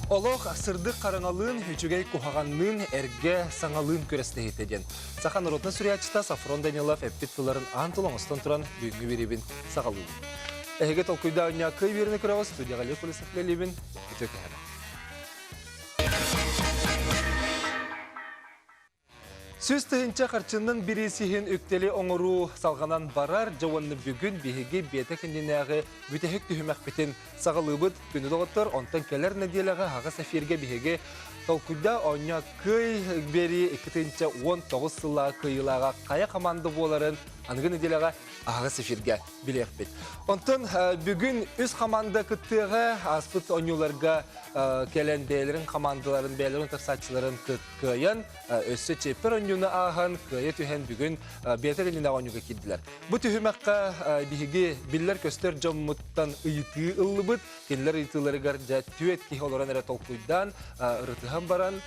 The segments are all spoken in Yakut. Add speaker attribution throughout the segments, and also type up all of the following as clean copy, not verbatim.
Speaker 1: Олох сырдык хараҥалыын, үчүгэй куһаҕанныын, эргэ саҥалыын күрэстэһиитэ диэн. Саха норуотун суруйааччыта Софрон Данилов эппит тылларын аан тыл оҥостон туран бүгүҥҥү биэриибин саҕалыыбын. Эһиги толкуйдаа кый биэриини көрөҕүт студияҕа Лев Колесов үлэлиибин. Үтүө кэһэбин. 100 000 харчыннан бириисиһин үктэли оҥоруу салҕанан барар. Дьэ уонна бүгүн биһиги биэтэк иннинээҕи бүтэһик түһүмэхпитин саҕалыыбыт. Күнү доҕоттор, онтон кэлэр нэдиэлэҕэ аһаҕас эфиргэ биһиги толкуйда оонньоо кыай биэрии 2019 сыллааҕы кыайыылааҕа хайа команда буоларын аныгы нэдиэлэҕэ аһаҕас эфиргэ билиэхпит. Онтон бүгүн үс команда кыттыаҕа ааспыт оонньууларга кэлэн бэйэлэрин командаларын, бэйэлэрин утарсааччыларын кыайан, өссө чиэппэр оонньууну ааһан, кыайа түһэн бүгүн биэтэ иннинэ оонньууга киирдилэр. Бу түһүмэххэ биһиги биллэр-көстөр дьоммуттан ыйытыы ыллыбыт. Кинилэр ыйытыыларыгар дьэ түөрт киһи олорон эрэ толкуйдаан, ырытыһан баран,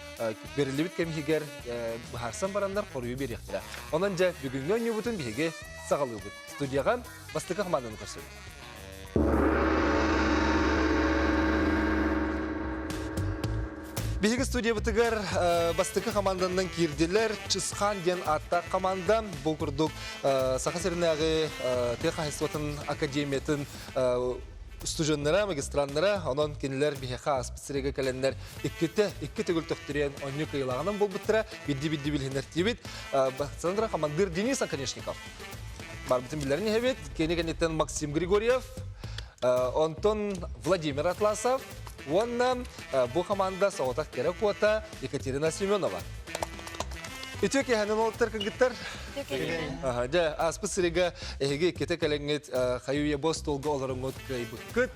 Speaker 1: бэриллибит кэм иһигэр быһаарсан бараннар хоруйу биэриэхтэрэ. Онон дьэ бүгүҥҥү оонньуубутун биһиги саҕалыыбыт. Студияҕа бастакы хамаанданы көрсөбүт. Биһиги студиябытыгар бастакы хамаанданан киирдилэр. Чысхаан диэн ааттаах команда. Бу курдук Саха сиринээҕи тыа хаһайыстыбатын академиятын студеннара, магистраннара, онон кинилэр биһиэхэ ааспыт сирэгэ кэлэннэр иккитэ, икки төгүл төхтүрүйэн онньу кыйылааҕынан буолбуттара, бидди-бидди билиһиннэртиибит. Сандра командир Денис Оконешников. Барбытын билэрин иһэбит. Кини кэнниттэн Максим Григорьев, онтон Владимир Атласов уонна бу команда соҕотох кэрэ куота Екатерина Семенова. Үтүө киэһэнэн уолаттар кыргыттар. Дьэ, ааспыт сырыыга эһиги иккитэ кэлэҥҥит хайы-үйэ бу остуолга олороҥҥут кыайбыккыт,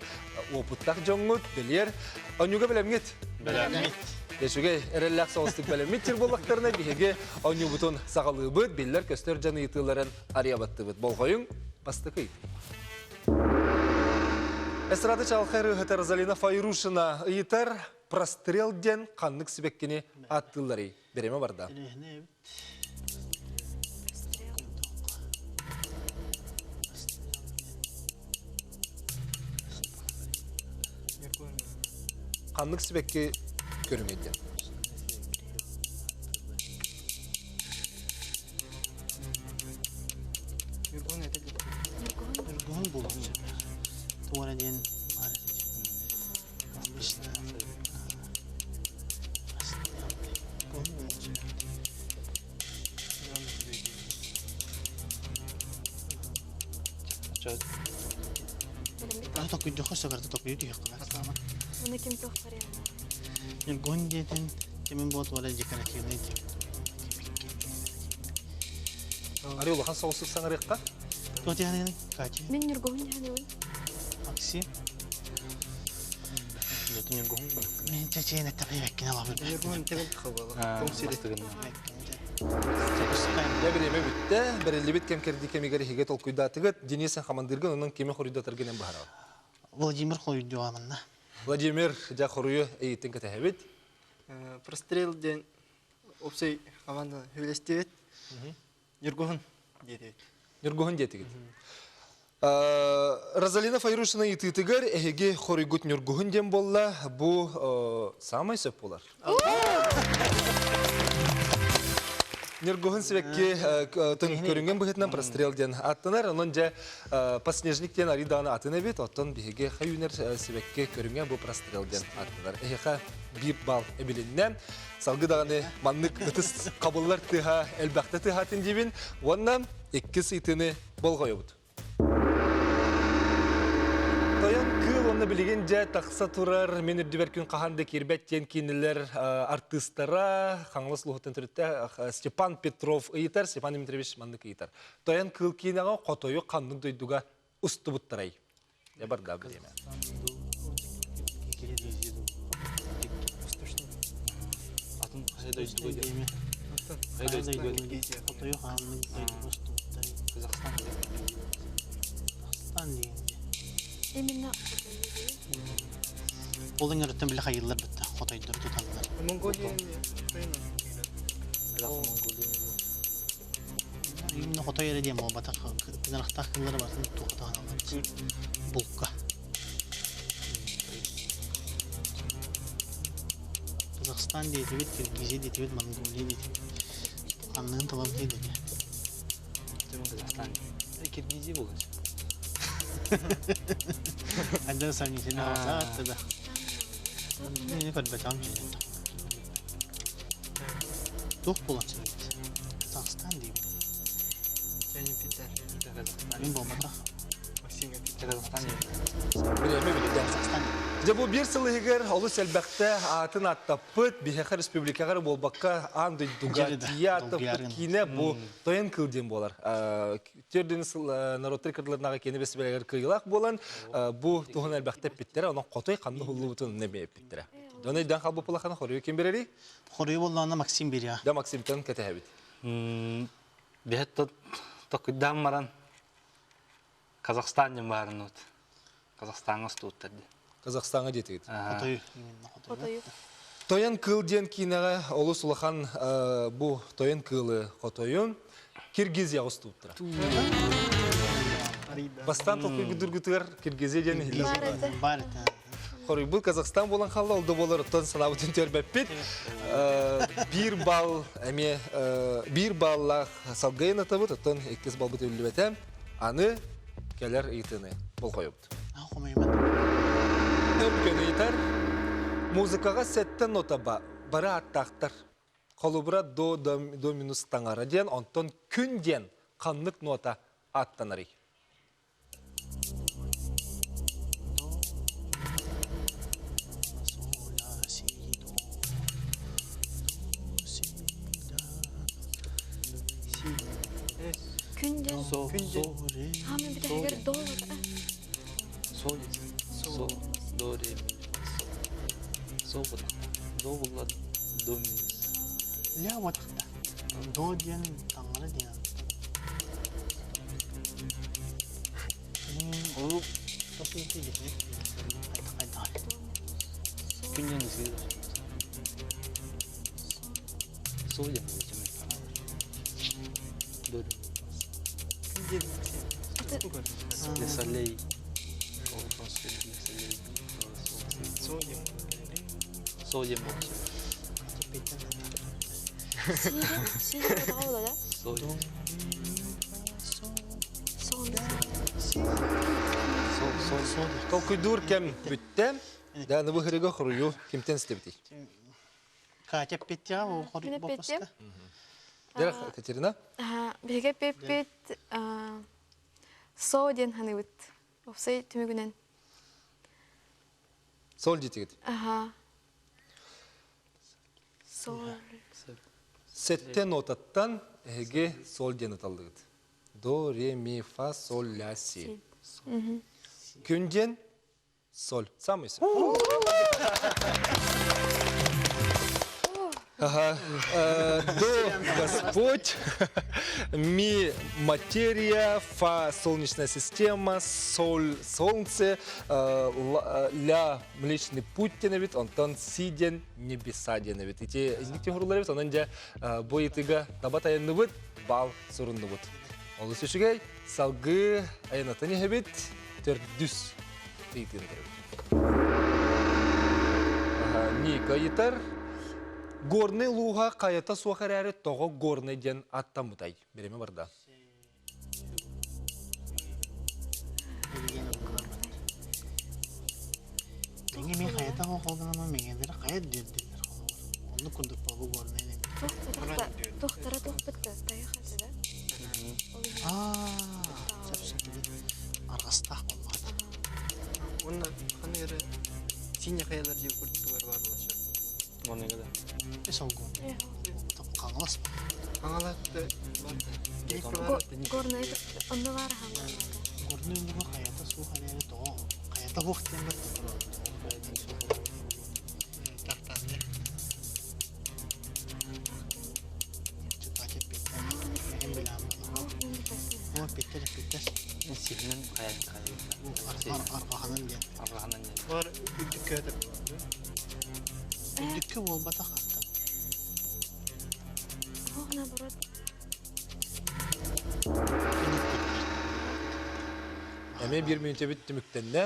Speaker 1: уопуттаах дьоҥҥут, бэлиэр. Онньууга бэлэмҥит?
Speaker 2: Бэлэммит.
Speaker 1: Үчүгэй, эрэллээх соҕустук бэлэммит сир буоллахтарына биһиги оонньуубутун саҕалыыбыт, биллэр-көстөр дьон ыйытыыларын арыйабаттыбыт. Болҕойуҥ, бастакы ыйытыы. Эстрада чаҕылхай ырыаһыта Розалина Файрушина ыйытар прострел диэн ханнык сибэккини ааттыылларый? Бириэмэ барда. Ханнык сибэкки көрүҥүй диэн?
Speaker 2: Ньургуһун буолуон сөп. Туора диэн баар этэ. Обычно Токуйдохо сыгарда токуйу түһүөххэ
Speaker 3: Оны ким туох барыанна?
Speaker 2: Ньургуһун диэтин кимин буот уола декоративный диэн.
Speaker 1: Ари улахан соҕустук саҥарыахха.
Speaker 2: Туох диэххиний, Катя?
Speaker 3: Мин Ньургуһун диэххинибин.
Speaker 2: Максим? Мен чечен эттэпэбэккин алабын.
Speaker 1: Дьэ бириэмэ бүттэ. Бэриллибит кэм кэрдии кэмигэр иһигэ толкуйдаатыгыт. Денис хамандыыргын онон кими хоруйдатаргын быһаарабын.
Speaker 2: Владимир хоруйдуоҕа манна.
Speaker 1: Владимир, дьэ хоруйу эйиттин кэтэһэбит.
Speaker 4: Прострел диэн общай команда хүлэстибит. Ньургуһун диэтибит.
Speaker 1: Ньургуһун диэтигит. Розалина Файрушина ыйытыытыгар эһиги хоруйгут Ньургуһун диэн буолла. Бу саамай сөп буолар. Ньургуһун сибэкки көрүҥүн быһыытынан прострел диэн ааттанар. Онон дьэ подснежник диэн арый даҕаны атын эбит. Оттон биһиги үүнэр сибэкки көрүҥэ бу прострел диэн ааттанар. Эһиэхэ биир балл эбилиннэ. Салгы даҕаны маннык ытыс хабыллар тыаһа элбэхтэ тыаһаатын диибин уонна иккис ыйытыыны болҕойобут. Тойон кыыл уонна билигин дьэ тахса турар мин үрдүбэр күн хаһан да киирбэт диэн кинилэр артыыстара Хаҥалас улууһуттан төрүттээх Степан Петров ыйытар. Степан Дмитриевич маннык ыйытар. Тойон кыыл киинэҕэ хотойу ханнык дойдуга устубуттарай? Дьэ барда бириэмэ.
Speaker 2: Атын хайа дойдуга диэн. Хайа дойдуга Хотойу хааннык дойдуга устубуттар. Казахстан Казахстан деген.
Speaker 3: Именно
Speaker 2: Ол ыҥырыттан бile хайыллар бытта хотойдор туталлар.
Speaker 4: Монголия
Speaker 2: Именно хотой эрэ диэн буолбатах тыҥырахтаах кыыллары барытын туохха таһыналлар булка. Казахстан диэтибит, Киргизия диэтибит, Монголия диэтибит. Ханныгын талабыт диэтэ.
Speaker 5: Казахстан. Киргизия буолар.
Speaker 2: Анда сравнительно алсаат да. Не көрбөтөм. Туох буолан сөбүт? Казахстан диибит. Мин буолбатах.
Speaker 1: Билиэми билитэ. Дьэ бу биир сыл иһигэр олус элбэхтэ аатын аттаппыт, биһиэхэ республикаҕа буолбакка аан дойдуга тиийэ аттаппыт киинэ бу Тойон кыл диэн буолар. Төрдүн сыл народтар кырдыларынааҕы киинэ бэстибээлигэр кыайыылаах буолан, бу туһунан элбэхтэ эппиттэрэ, онон хотой ханна уһуллубутун эмиэ эппиттэрэ. Дьон өйдөөн хаалбыт улахана хоруйу ким берерий?
Speaker 2: Хоруйу боллоона Максим бериа.
Speaker 1: Да Максимтан кэтэһэбит.
Speaker 5: Биһэт токуйдаан баран Казахстан диэн баарын вот. Казахстаҥҥа устубуттар дии.
Speaker 1: Казахстаҥҥа диэтигит.
Speaker 2: Хотою. Именно хотою.
Speaker 3: Хотою.
Speaker 1: Тойон кыыл диэн киинэҕэ олус улахан бу Тойон кыылы хотойун Киргизияҕа устубуттара. Бастаан толкуйгутургутугар Киргизия диэн иһиллэр.
Speaker 2: Бар это.
Speaker 1: Хоруйбут Казахстан буолан хаалла, ол да буолар оттон санаабытын төрбөппүт. Биир балл эмиэ биир баллаах салгайын атабыт, оттон иккис баллбыт үллүбэтэ. Аны кэлэр ыйытыыны болҕойобут. Өркөн ыйытар. Музыкаҕа сэттэ нота бары ааттаахтар. Холобура до, до, до минус таҥара диэн, онтон күн диэн ханнык нота ааттанарый?
Speaker 3: Күн диэн.
Speaker 5: Со,
Speaker 4: Күн
Speaker 5: со,
Speaker 3: Хаамын бүтэһигэр до
Speaker 5: со, со, до, ре, ми, со. Со до булла до минус.
Speaker 2: Ля вот до диэн таҥара диэн. Ол
Speaker 5: Күн диэн Со диэн До, Le soleil. Со диэн
Speaker 3: Си буолла да?
Speaker 5: Со
Speaker 3: Со.
Speaker 5: Со
Speaker 1: Толкуйдуур кэм бүттэ. Да, бу хырыга хоруйу кимтэн истибитий?
Speaker 2: Катя Петя,
Speaker 3: Мин эппиттим.
Speaker 1: Дерах Катерина?
Speaker 3: Биһиги эппиппит со диэн ханыыбыт. Опсай түмүгүнэн.
Speaker 1: Сол диэтигит.
Speaker 3: Аха. Сол.
Speaker 1: Сэттэ нотаттан эһиги соль диэн ыталлыгыт. До, ре, ми, фа, соль, ля, си. Күн диэн Соль. Самый соль. Ага. До Господь, ми материя, фа солнечная система, соль солнце, ля млечный путь денебит, онтон си ден небеса денебит. Ити изникти хурулар онон дьэ бу ыйытыга таба тайынныбыт, бал суруннубут. Олус үчүгэй, салгыы айанатын иһэбит, төрдүс ыйытыыны көрөбүт. Ника ыйытар, Горный лууһа хайата суох эрээри тоҕо Горный диэн аттаммытай? Бириэмэ барда.
Speaker 2: Миҥэ мин хайата хоһоҕунама миҥэлэри хайа диэрдиллэр холобур. Оннук курдук буолу горнай эми.
Speaker 3: Тохтара тохпут да тайах этэ да?
Speaker 2: Аа, сөп арҕастаах буолбат.
Speaker 4: Уонна ханна эрэ синий хайалар диэн курдугар баар буолаччы.
Speaker 5: Монега да.
Speaker 2: Эс олгун. Хаҥалас.
Speaker 4: Хаҥалатты бар.
Speaker 3: Горнай онно баар хаҥалас.
Speaker 2: Горнай улуга хайата суох эрээри тоҕо хайата суох диэн бар.
Speaker 4: Тахтааннар.
Speaker 5: Сиһинэн хайа
Speaker 2: Арҕаһынан диэн.
Speaker 5: Арҕаһынан диэн.
Speaker 4: Бар үрдүккэ өтөр.
Speaker 2: Үрдүккэ буолбатах хатта.
Speaker 3: Ох, наоборот.
Speaker 1: Эмиэ биир мүнүүтэбит түмүктэннэ.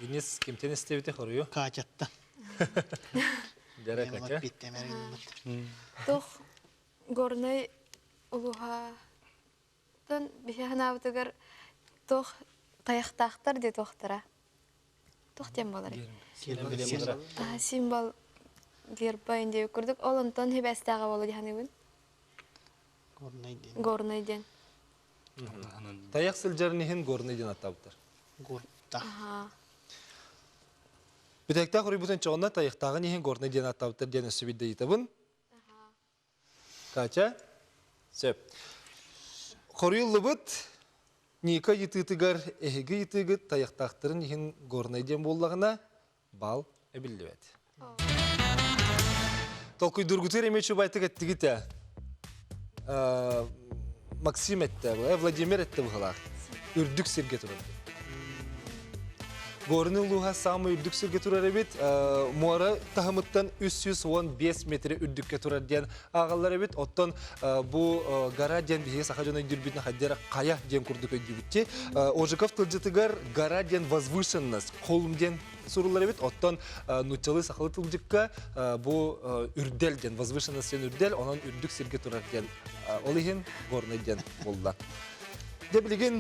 Speaker 1: Денис кимтэн истэбити хоруйу?
Speaker 2: Катяттан.
Speaker 1: Дьара Катя.
Speaker 3: Туох Горнай улуһа Тон биһи санаабытыгар туох тайахтаахтар дии туохтара. Туох диэн буоларый? Символ герба диэбит курдук. Ол онтон хибээстээҕэ буолуо дии саныыбын.
Speaker 2: Горнай диэн.
Speaker 3: Горнай диэн.
Speaker 1: Тайах сылдьарын иһин Горнай диэн аттаабыттар.
Speaker 2: Горта.
Speaker 1: Бүтэктээх уруйбутун чоҕуна тайахтааҕын иһин Горнай диэн аттаабыттар диэн өссө биирдэ ыйытабын. Катя, сөп. Хоруйуллубут Ника ыйытыытыгар эһиги ыйытыыгыт тайахтаахтарын иһин Горнай диэн буоллаҕына, бал эбиллибэт. Толкуйдуургутугар эмиэ чубайтык эттигит ээ. Максим эттэ, Владимир эттэ быһалаах. Үрдүк сиргэ турар. Горный улууһа саамай үрдүк сиргэ турар эбит. Муора таһымыттан 315 метр үрдүккэ турар диэн ааҕаллар эбит. Оттон бу гора диэн биһиги саха дьоно өйдүүрбүтүн хайдара хайа диэн курдук өйдүүбүт. Ожиков тылдьытыгар гора диэн возвышенность, холм диэн суруллар эбит. Оттон нууччалыы сахалыы тылдьыкка бу үрдэл диэн, возвышенность диэн үрдэл, онон үрдүк сиргэ турар диэн. Ол иһин горный диэн буолла. Дьэ билигин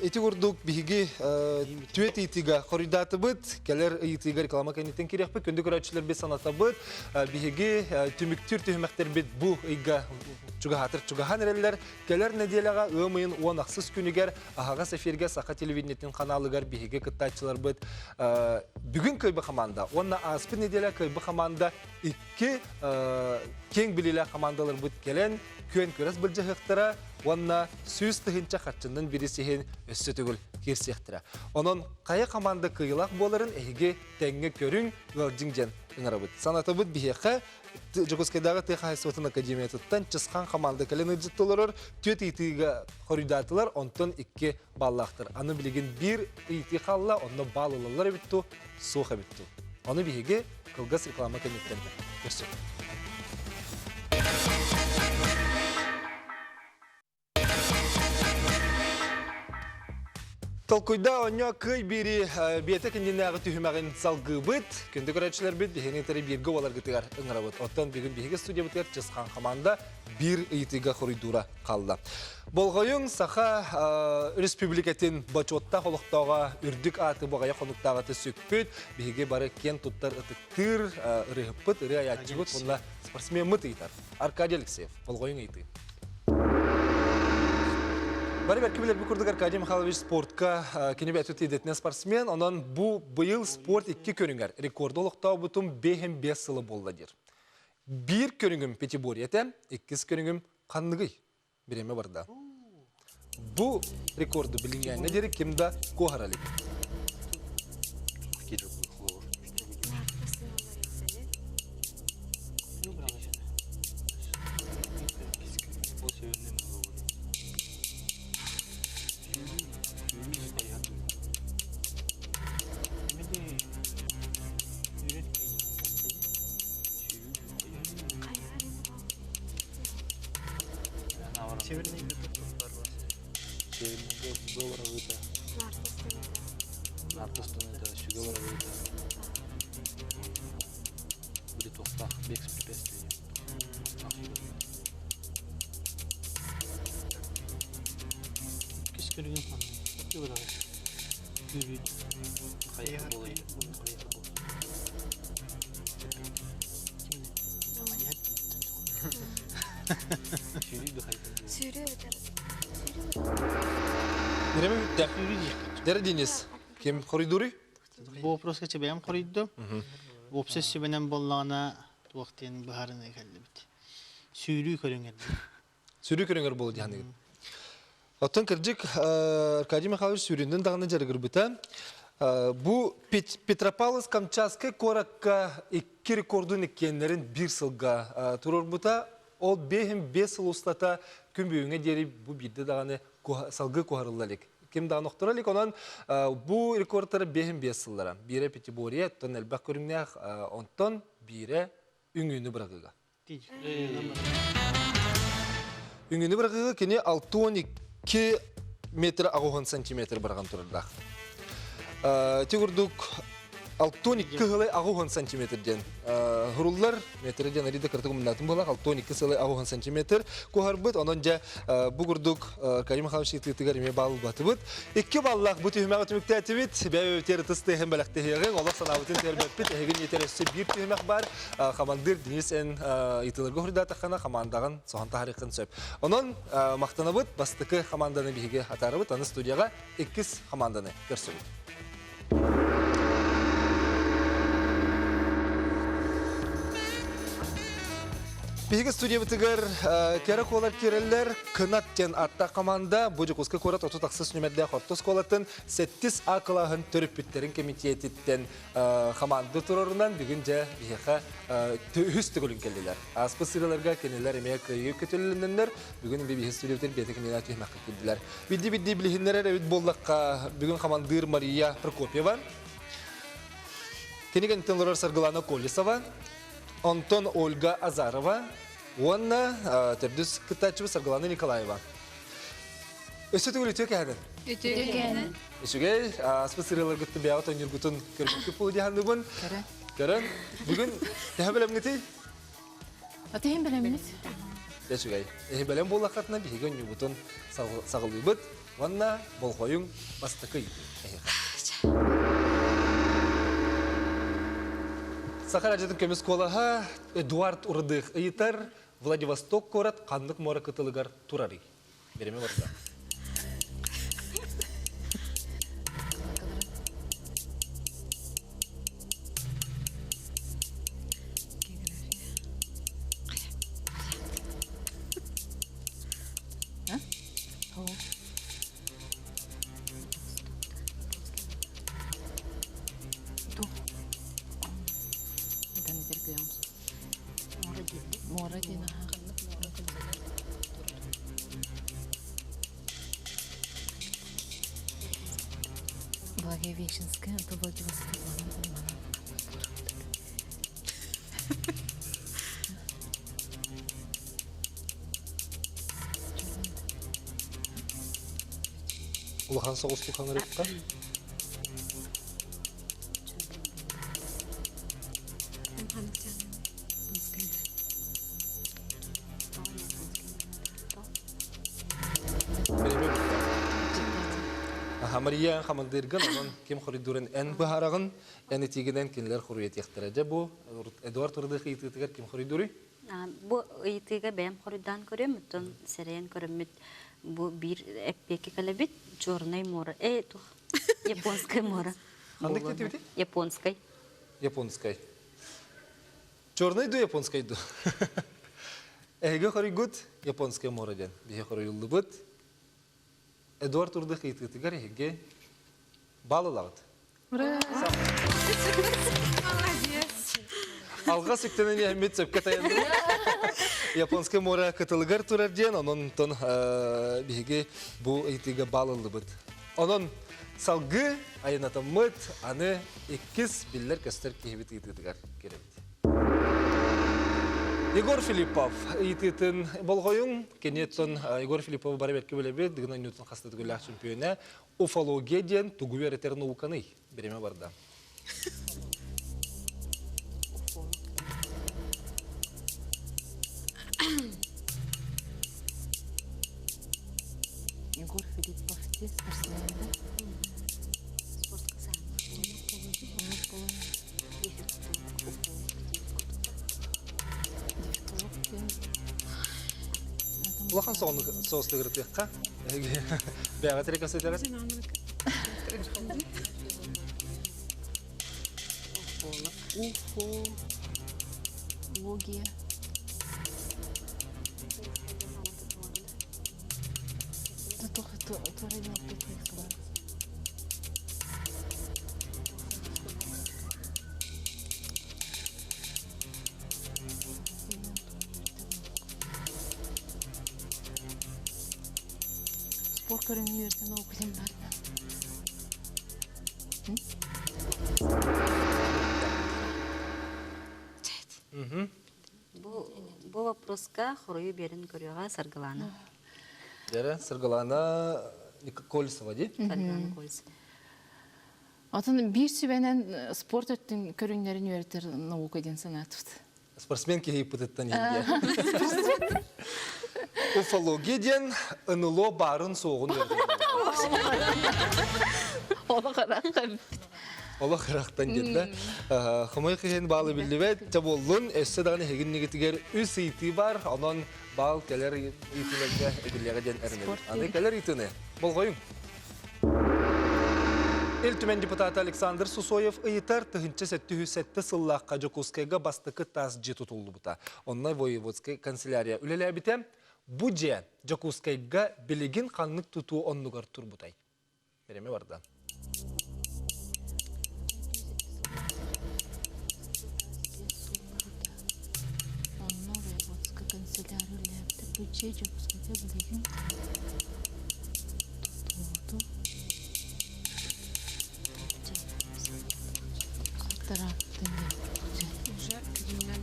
Speaker 1: ити курдук биһиги түөт ыйытыыга хоруйдаатыбыт. Кэлэр ыйытыыга реклама кэнниттэн кириэхпит. Күндү көрөөччүлэрбит санатабыт. Биһиги түмүктүүр түһүмэхтэрбит бу ыйга чугаһаатыр чугаһаан эрэллэр. Кэлэр нэдиэлэҕэ ыам ыйын 10 ахсыс күнүгэр аһаҕас эфиргэ Саха телевидениетин ханаалыгар биһиги кыттааччыларбыт бүгүн кыайбы хамаанда уонна ааспыт нэдиэлэ кыайбы хамаанда икки киэҥ билиилээх хамаандаларбыт кэлэн күөн күрэс былдьаһыахтара уонна 100 000 харчыннан бириис иһин өссө төгүл киирсиэхтэрэ. Онон хайа хамаанда кыайыылаах буоларын эһиги тэҥҥэ көрүҥ, ыалдьыҥ диэн ыҥырабыт. Санатабыт биһиэхэ Дьокуускайдааҕы тыа хаһаайыстыбатын академиятыттан Чысхан хамаанда кэлэн ыалдьытта олорор, түөрт ыйытыыга хоруйдаатылар, онтон икки баллаахтар. Аны билигин биир ыйытыы хаалла, онно баал ылаллар эбит дуу, суох эбит дуу. Ону биһиги кылгас реклама кэнниттэн көрсөбүт. Толкуйда онньо кый бири биэтэ киндинээҕи түһүмэҕин салгыыбыт. Күндү көрөөччүлэрбит биһигини кытары бииргэ буоларгытыгар ыҥырабыт. Оттон бүгүн биһиги студиябытыгар Чысхан хамаанда биир ыйытыыга хоруйдуура хаалла. Болҕойуҥ Саха Республикатын бочуоттаах олохтооҕо үрдүк ааты баҕайа хонуктааҕыты сүкпүт, биһиги бары киэн туттар ытыктыыр ырыаһыппыт, ырыа айааччыбыт уонна спортсмеммыт ыйытар. Аркадий Алексеев, болҕойуҥ ыйытыы. Бары бэркэ билэрбит курдук Аркадий Михайлович спортка кини бэйэтэ идэтинэн спортсмен, онон бу быйыл спорт икки көрүҥэр рекорду олохтообутум 5 сыла буолла диир. Биир көрүҥүм пятиборье этэ, иккис көрүҥүм ханныгый? Бириэмэ барда. Бу рекорду билиҥҥээҥҥэ диэри ким да куоһара илик.
Speaker 4: Северный бар
Speaker 5: Северныйга быа барабыыта. Нартостаныта, сүгэ барабыыта. Били туохтаах бег с препятствиями.
Speaker 2: Кис көрүгүн ханна? Күбүрәҕит. Күбүт.
Speaker 5: Хайа буолай, хайа буолай.
Speaker 3: Сүүрүү эбэтэр
Speaker 1: Бириэмэ бүттэ. Дэрэ Денис, ким хоруйдууруй?
Speaker 2: Бу вопроска бэйэм хоруйдум. Уопсай сүбэнэн буоллаҕына туох диэн быһаарыныы кэллибит. Сүүрүү көрүҥэр.
Speaker 1: Сүүрүү көрүҥэр буолу диһаныгын. Оттон кырдьык Аркадий Михайлович сүүрүүнэн даҕаны дьарыгырбыта. Бу Петропавловск-Камчатскай куоракка икки рекордун иккиэннэрин биир сылга туруорбута. Ол бэһин бес сыл устата күн бүгүҥҥэ диэри бу биирдэ даҕаны салгыы куһарылла илик. Ким даҕаны охторо илик. Онон бу рекордтара бэһин бес сыллара. Биирэ пятиборье, оттон элбэх көрүҥнээх, онтон биирэ үҥүүнү бырагыга. Үҥүүнү бырагыга кини 62 метр 80 сантиметр быраҕан турардаах. Ити курдук. 62 сылы 80 сантиметр диэн хуруллар метр диэн арида кыртык умнатын буолах 62 сылы 80 сантиметр куһарбыт онон дьэ бу курдук Карим Михайлович ыытыытыгар эмиэ баллатыбыт икки баллаах бу түһүмэҕи түмүктээтибит бэйэбитигэр ытыс тыаһын бэлэхтэһиэҕиҥ олох санаабытын түһэрбэппит эһигин иитэр өссө биир түһүмэх баар хамандыыр Денис эн ыйытыыларга хоруйдаатаххына хамаандаҕын соһон таһаарыаххын сөп онон махтанабыт бастакы хамаанданы биһиги атаарабыт аны студияҕа иккис хамаанданы көрсөбүт Биһиги студиябытыгар кэрэ куолар киирэллэр Кынат диэн аттаах команда бу Дьокуускай куорат 36 нүмердээх орто оскуолатын 7 А кылааһын төрөппүттэрин кэмитиэтиттэн хамаанда турарынан бүгүн дьэ биһиэхэ үһүс төгүлүн кэллилэр. Ааспыт сырыыларга кинилэр эмиэ кыайыы көтөллөннөннөр бүгүн биһиги студиябытын бэйэтэ кинилэр түһүмэххэ киирдилэр. Бидди-бидди билиһиннэрэр эбит буоллахха, бүгүн хамандыыр Мария Прокопьева, кинигэнтэн олорор Саргылана Колесова, онтон Ольга Азарова уонна төрдүс кыттааччыбыт Саргылана Николаева. Өссө төгүл үтүө кэһэнин.
Speaker 6: Үтүө кэһэнин.
Speaker 1: Үчүгэй, ааспыт сырыыларгыттан бэйэҕит оонньуургутун көрбүккүт буолуо дии саныыбын. Көрөн, бүгүн төһө бэлэмҥитий?
Speaker 6: Атыһын бэлэммит.
Speaker 1: Үчүгэй. Эһи бэлэм буоллаххытына биһиги оонньуубутун саҕалыыбыт уонна болҕойуҥ бастакы эһиэхэ. Саха радиотын көмүс куолаһа Эдуард Урдых ыйытар Владивосток куорат ханнык муора кытылыгар турарый? Бириэмэ барда.
Speaker 6: Муора диэн Благовещенская, то Владивосток.
Speaker 1: Улахан соҕус туханырыкка. Мария хамандыыргын, онон ким хоруйдуурун эн быһаараҕын, эн этиигинэн кинилэр хоруйатыахтара. Дьэ бу Эдуард Турдых ыйытыытыгар ким хоруйдууруй?
Speaker 7: Бу ыйытыыга бэйэм хоруйдаан көрүөм, оттон сэрэйэн көрөммүт бу биир эппиэккэ кэлэбит. Черное море, э, тух, Японское море.
Speaker 1: Ханнык диэтибитий?
Speaker 7: Японскай.
Speaker 1: Японскай. Черный ду, японскай ду? Эһиги хоруйгут Японское море диэн. Биһи хоруйуллубут. Эдуард Урдых ыйытыытыгар эһиги бал ылаҕыт.
Speaker 6: Ура! Молодец!
Speaker 1: Алҕас үктэнэн иһэммит сөпкө тайанныбыт. Японское море кытылыгар турар диэн, онон биһиги бу ыйытыыга бал ыллыбыт. Онон салгыы айанатаммыт аны иккис биллэр-көстөр киһибит ыйытыытыгар кирэбит. Егор Филиппов ыйытыытын болҕойуҥ. Кини оттон Егор Филипповы бары бэркэ билэбит, Дыгын оонньуутун хаста төгүллээх чемпиона. Уфология диэн тугу үөрэтэр науканый? Бириэмэ барда.
Speaker 6: Егор Филиппов спортсмен да?
Speaker 3: Спортка
Speaker 1: Улахан соҕустугурутуохха. Бэҕэ тирек өсөтөрөр.
Speaker 6: Уфология. Спорт көрүҥү үөрэтэн бар да.
Speaker 7: Бу бу вопроска хоруйу биэрэн көрүөҕэ Саргылана.
Speaker 1: Дьэрэ, Саргылана Колесова дии?
Speaker 7: Саргылана Колесова.
Speaker 6: Отон биир сүбэнэн спорт өттүн көрүҥнэрин үөрэтэр наука диэн санаатыбыт.
Speaker 1: Спортсмен киһи ыппытыттан иһин Уфология диэн НЛО баарын суоҕун үөрэтэр.
Speaker 6: Олох ыраахтан.
Speaker 1: Олох ыраахтан диэн да. Хомойуох иһин баалы биллибэт. Чэ буоллун, өссө даҕаны эһигин нигитигэр үс ыйытыы бар. Онон баал кэлэр ыйытыыларга эбиллиэҕэ диэн эрэнэбит. Аны кэлэр ыйытыыны болҕойуҥ. Ил Түмэн депутата Александр Сусоев ыйытар 1707 сыллаахха Дьокуускайга бастакы таас дьиэ тутуллубута. Онно воеводскай канцелярия үлэлээбитэ. Бу дьиэ Дьокуускайга билигин ханнык тутуу оннугар турбутай? Бириэмэ барда.
Speaker 6: Онно воеводскай канцелярия үлэлээбитэ. Бу дьиэ Дьокуускайга билигин тутууту
Speaker 3: Уже күнүнэн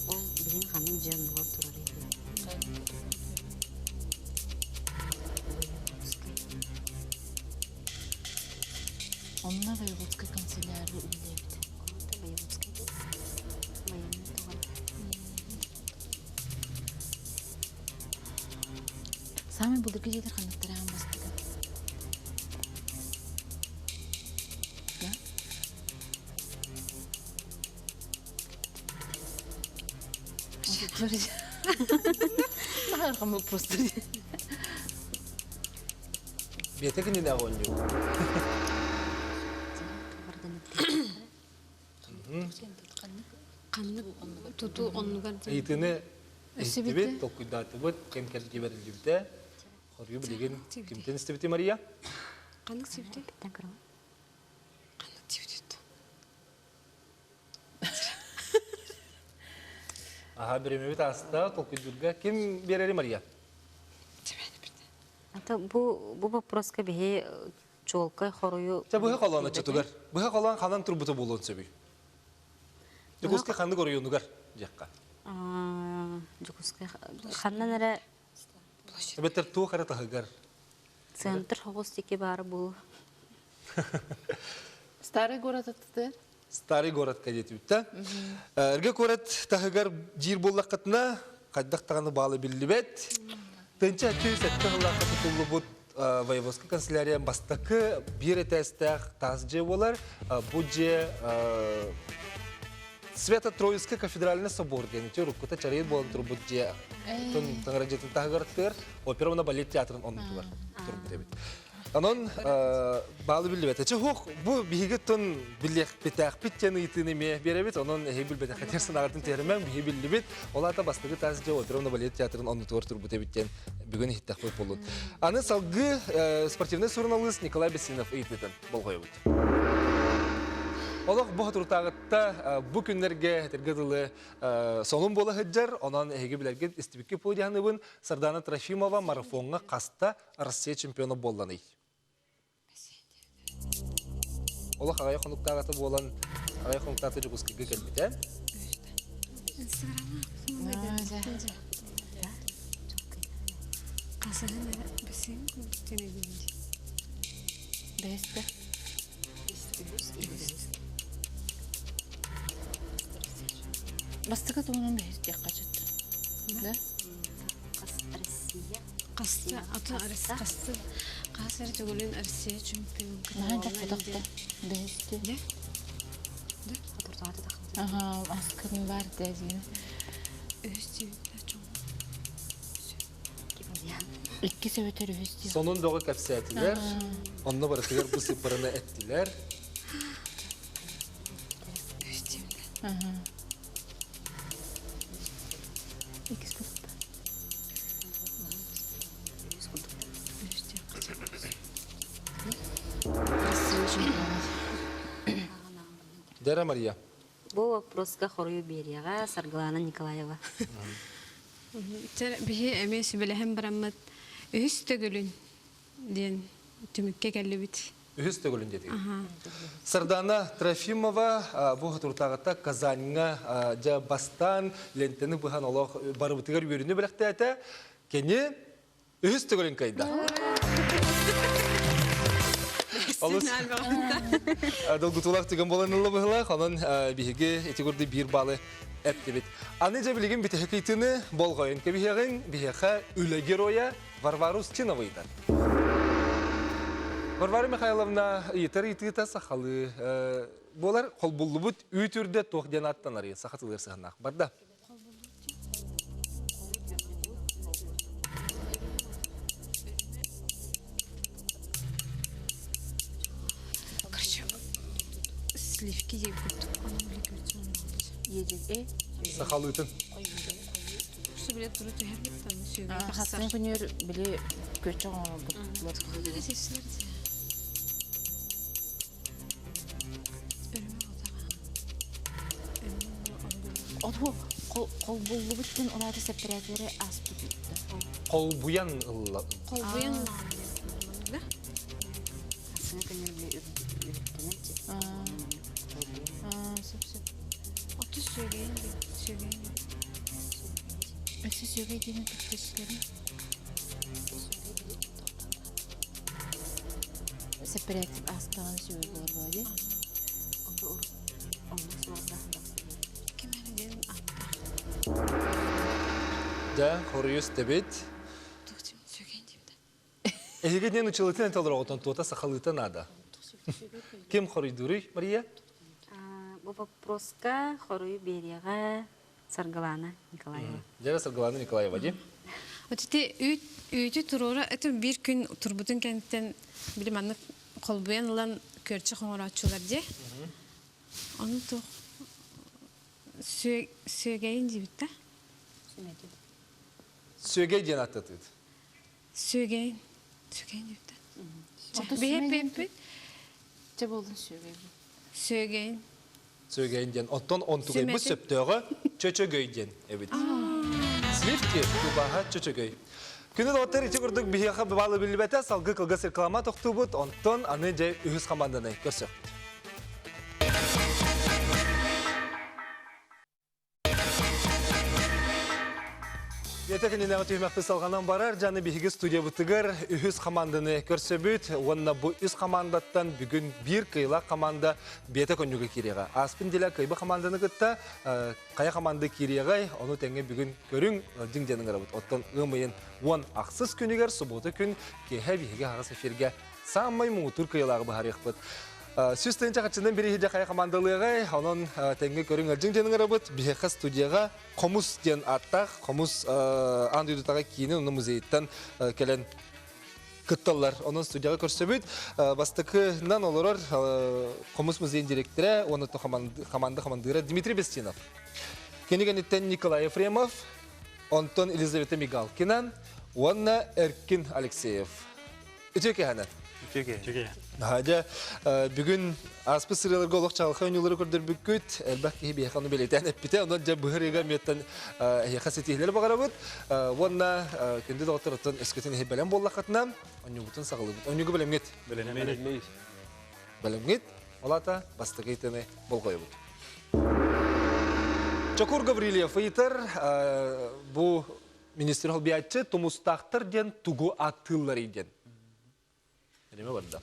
Speaker 7: Ол билин ханнык дьиэ оннугар турарый
Speaker 6: Онно воеводскай канцелярия үлэлээбит.
Speaker 7: Воеводскай военный туган.
Speaker 6: Саамай былыргы дьиэлэр ханныктара аан бастакы? Да? Наһаа просто.
Speaker 1: Бэйэтэ кинини оонньуу.
Speaker 3: Ханнык тутуу оннугар
Speaker 1: Ыйытыыны иһиттибит, толкуйдаатыбыт, кэм кэлги бэриллибитэ. Хорую билигин кимтэн истибити Мария?
Speaker 3: Ханнык сибити? Ханнык сибити?
Speaker 1: Аха, биремебит ааста, толкуйдуурга ким биэрэри Мария?
Speaker 7: Ата бу бу вопроска биһи чуолкай хоруйу
Speaker 1: Чэ быһа холоон оччотугар. Быһа холоон ханан турбута буолуон сөбүй? Дьокуускай ханнык оройуонугар диэххэ.
Speaker 7: Дьокуускай ханнан эрэ
Speaker 1: Эбэтэр туох эрэ таһыгар.
Speaker 7: Центр хоҕус диэки баара буолуо.
Speaker 6: Старый город аттытыгар?
Speaker 1: Старый городка диэтибиттэ. Эргэ куорат таһыгар диир буоллаххытына, хайдах даҕаны баалы биллибэт. Тынча 207 сыллаахха тутуллубут воеводскай канцелярия бастакы биир этээстээх таас дьиэ буолар. Бу дьиэ Свято-Троицкай кафедральный собор диэн ити уруккута чарыйыт буолан турбут дьиэ таҥара дьиэтин таһыгар тыар опера уонна балет театрын оннутугар турбут эбит. Онон баалы биллибэт. Чэ хуох бу биһиги тон билиэхпитээхпит диэн ыйытыыны эмиэ биэрэбит. Онон эһиги билбэтэххитигэр санааҕытын түһэримэҥ, биһиги биллибит. Ол аата бастакы таас дьиэ опера уонна балет театрын оннутугар турбут эбит диэн бүгүн иһиттэхпит буоллун. Аны салгыы спортивнай суруналыыс Николай Бессинов ыйытыытын болҕойобут. Олох бу соторутааҕытта бу күннэргэ этэргэ дылы сонун буола сылдьар. Онон эһиги билэргит истибиккит буолуо Сардана Трофимова марафоҥҥа хаста Россия чемпиона буолланый? Олох аҕай хонуктааҕыта буолан аҕай хонуктаата Дьокуускайга кэлбитэ.
Speaker 6: Бэстэ. Бастакы туһунан бэһис диэххэ сөп. Да?
Speaker 7: Россия.
Speaker 3: Хаста ата хаста хас эрэ төгүлүн Россия чемпионка.
Speaker 6: Наһаа дьаппатахта. Бэһисти.
Speaker 3: Да? Да?
Speaker 6: Ага, аскын бар дедин.
Speaker 3: Үһүс диэбиттэр чоҥ.
Speaker 6: Икки сөбөтөр үһүс диэн.
Speaker 1: Сонун бөҕө кэпсээтилэр. Онно барытыгар бу сыппараны эттилэр.
Speaker 3: Үһүс диэбиттэр.
Speaker 6: Иккис курдук.
Speaker 3: Үһүс диэххэ сөп.
Speaker 6: Россия чемпиона.
Speaker 1: Дера Мария.
Speaker 7: Бу вопроска хоруйу биэриэҕэ Саргылана Николаева.
Speaker 3: Биһи эмиэ сүбэлэһэн бараммыт үһүс төгүлүн диэн түмүккэ кэллибит.
Speaker 1: Үһүс төгүлүн диэтигит. Сардана Трофимова бу туртааҕыта Казаньҥа дьэ бастаан лентаны быһан олох барыбытыгар үөрүүнү бэлэхтээтэ. Кини үһүс төгүлүн кыайда. Олус долгутуулаах түгэн буолан ылла быһылаах. Онон биһиги ити курдук биир баалы эптибит. Аны дьэ билигин бүтэһик ыйтыны болҕойон кэбиһиэҕиҥ. Биһиэхэ үлэ геройа Варвара Устинова ыйытар. Варвара Михайловна ыйытар ыйытыыта сахалыы буолар. Холбуллубут үүт үрдэ туох диэн ааттанарый? Саха тылыгар сыһыаннаах барда.
Speaker 3: Короче, сливки диэн курдук.
Speaker 1: Сахалыытын.
Speaker 3: Сүбүлэ туру түһэрбит там сүөгэй тахсар.
Speaker 6: Хассын күнүр били көчө оҥорбут. Оту холбуллубут күн улаата сэппэрээтэри ааспыт үттэ.
Speaker 1: Холбуйан ылла.
Speaker 3: Холбуйан да?
Speaker 7: Хасына күнүр били үрүттэнэн
Speaker 6: Сөп сөп.
Speaker 3: Оту сүөгейин сүөгейин.
Speaker 6: Өссө сүөгэй диэн түктөсүлэрин. Сэппэрээктик аастаҕын сүөгэй буолар буолар дии.
Speaker 3: Ким эрэ диэн ааттаах.
Speaker 1: Дьэ, хоруйус дебит.
Speaker 3: Туох диэн сүөгэй диэбитэ.
Speaker 1: Эһиги диэн училытын этэ туота сахалыыта наада. Ким хоруйдууруй, Мария?
Speaker 7: Бу вопроска хоруй биэриэҕэ Саргылана Николаева.
Speaker 1: Дьэ, Саргылана Николаева дии.
Speaker 3: Вот ити үүт үүтү туруора это биир күн турбутун кэнниттэн били маннык холбуйан ылан көрчө хоҥорооччулар дии. Ону туох сүөгэйин диэбит да?
Speaker 1: Сүөгэй диэн аттатыыт.
Speaker 3: Сүөгэйин. Сүөгэйин диэбит да? Биһи
Speaker 6: Чэ буоллун сүөгэй бу.
Speaker 3: Сүөгэйин.
Speaker 1: Сүөгэйин диэн. Оттон онтугайбыт сөптөөҕө чөчөгөй диэн эбит. Сливки кубаһа чөчөгөй. Күнү доҕоттор ити курдук биһиэхэ баалы биллибэтэ салгыы кылгас реклама тохтуубут, онтон аны дьэ үһүс хамаанданы көрсөхпүт. Ете күнүнээҕи түһүмэхпит салҕанан барар. Дьаны биһиги студиябытыгар үһүс хамаанданы көрсөбүт. Уонна бу үс хамаандаттан бүгүн биир кыайыылаах хамаанда биэтэ көнньүгэ киириэҕэ. Ааспын дилэ кыайба хамаанданы кытта хайа хамаанда киириэҕэй, ону тэҥҥэ бүгүн көрүҥ дьиҥ диэн ыҥырабыт. Оттон ыам ыйын 10 ахсыс күнүгэр субуота күн киэһэ биһиги аһаҕас эфиргэ саамай муҥутуур кыайыылааҕы быһаарыахпыт. 100 тыһыынча харчынан бирииһи хайа хамаандалыаҕай, онон тэҥҥэ көрүҥ ылдьыҥ диэн ыҥырабыт. Биһиэхэ студияҕа Хомус диэн ааттаах Хомус аан дойдутааҕы киинин уонна музейыттан кэлэн кытталлар. Онон студияҕа көрсөбүт. Бастакынан олорор Хомус музейын директора уонна команда хамандыыра Дмитрий Бестинов. Кини Николай Ефремов, онтон Елизавета Мигалкина уонна Эркин Алексеев. Үтүө киэһэнэн.
Speaker 5: Үтүө киэһэ.
Speaker 1: Дьэ, бүгүн ааспыт сырыыларга олох чаҕылхай оонньуулары көрдөрбүккүт. Элбэх киһи биһиэхэ ону бэлиэтээн эппитэ. Онон дьэ быһырыыга миэттэн эһиэхэ ситиһиилэри баҕарабыт. Уонна күндү доҕоттор оттон өскөтүн иһи бэлэм буоллаххытына, оонньуубутун саҕалыыбыт. Оонньууга бэлэмҥит?
Speaker 5: Бэлэммит.
Speaker 1: Бэлэмҥит? Ол аата бастакы ыйтыны болҕойобут. Чокур Гаврильев ыйытар, бу министр холбуйааччы тумустаахтар диэн тугу ааттыылларый диэн. Эриме барда.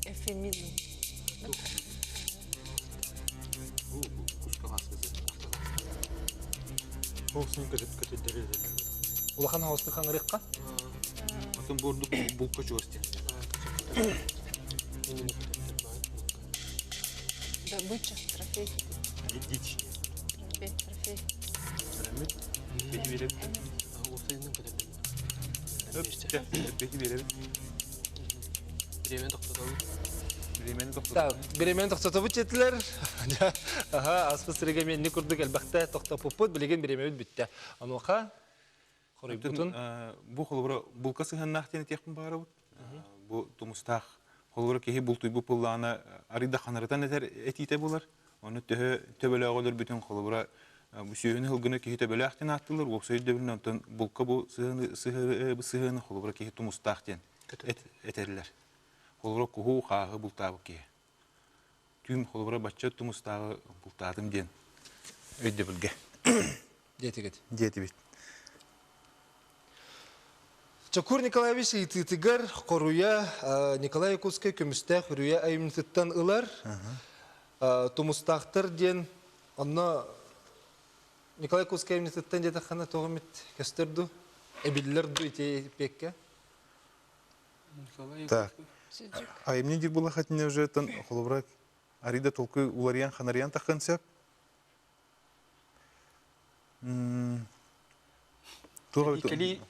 Speaker 4: Эфемизм.
Speaker 5: Хоосун көтөт көтөдөрү
Speaker 1: Улахан хаусту хаҥырыкка.
Speaker 5: Атын бурдук булка чуости.
Speaker 4: Добыча, трофей.
Speaker 5: Дичь.
Speaker 4: Трофей, трофей.
Speaker 5: Бети беребит. Бети беребит.
Speaker 4: Бириэмэ тохтотобут.
Speaker 5: Бириэмэни
Speaker 1: Так, бириэмэни тохтотобут диэтилэр. Аха, ааспыт сырыыга эмиэ инник курдук элбэхтэ тохтоппуппут, билигин бириэмэбит бүттэ. Онуоха хоруйбутун
Speaker 5: Бу холобура булка сыһыаннаах диэн этиэхпин баҕарабыт. Бу тумустаах холобура киһи бултуйбут буоллаҕына арыйда ханарытан этэр этиитэ буолар. Ону төһө төбөлөөҕө өлөрбүтүн холобура бу сүөһүнү сылгыны киһи төбөлөөх диэн ааттыыллар. Уопсай өйдөбүлүнэн онтон булка бу сыһыаны сыһыаны холобура киһи тумустаах диэн этэллэр. Холобура куһу, хааһы бултаабыт киһи. Түүн холобура бачча тумустааҕы бултаатым диэн өйдөбүлгэ.
Speaker 1: Диэтигит.
Speaker 5: Диэтибит.
Speaker 1: Чокур Николаевич ыйытыытыгар хоруйа Николай Якутскай көмүстээх үрүйэ айымньытыттан ылар. Тумустаахтар диэн онно Николай Якутскай айымньытыттан диэтэххинэ тоҕо эмит көстөр дуу? Эбиллэр дуу ити эппиэккэ?
Speaker 5: Так. Айымньы диир буоллаххытына уже тон холобура арыйда толкуй уларыйан ханарыйан таххын сөп.
Speaker 4: Кэлии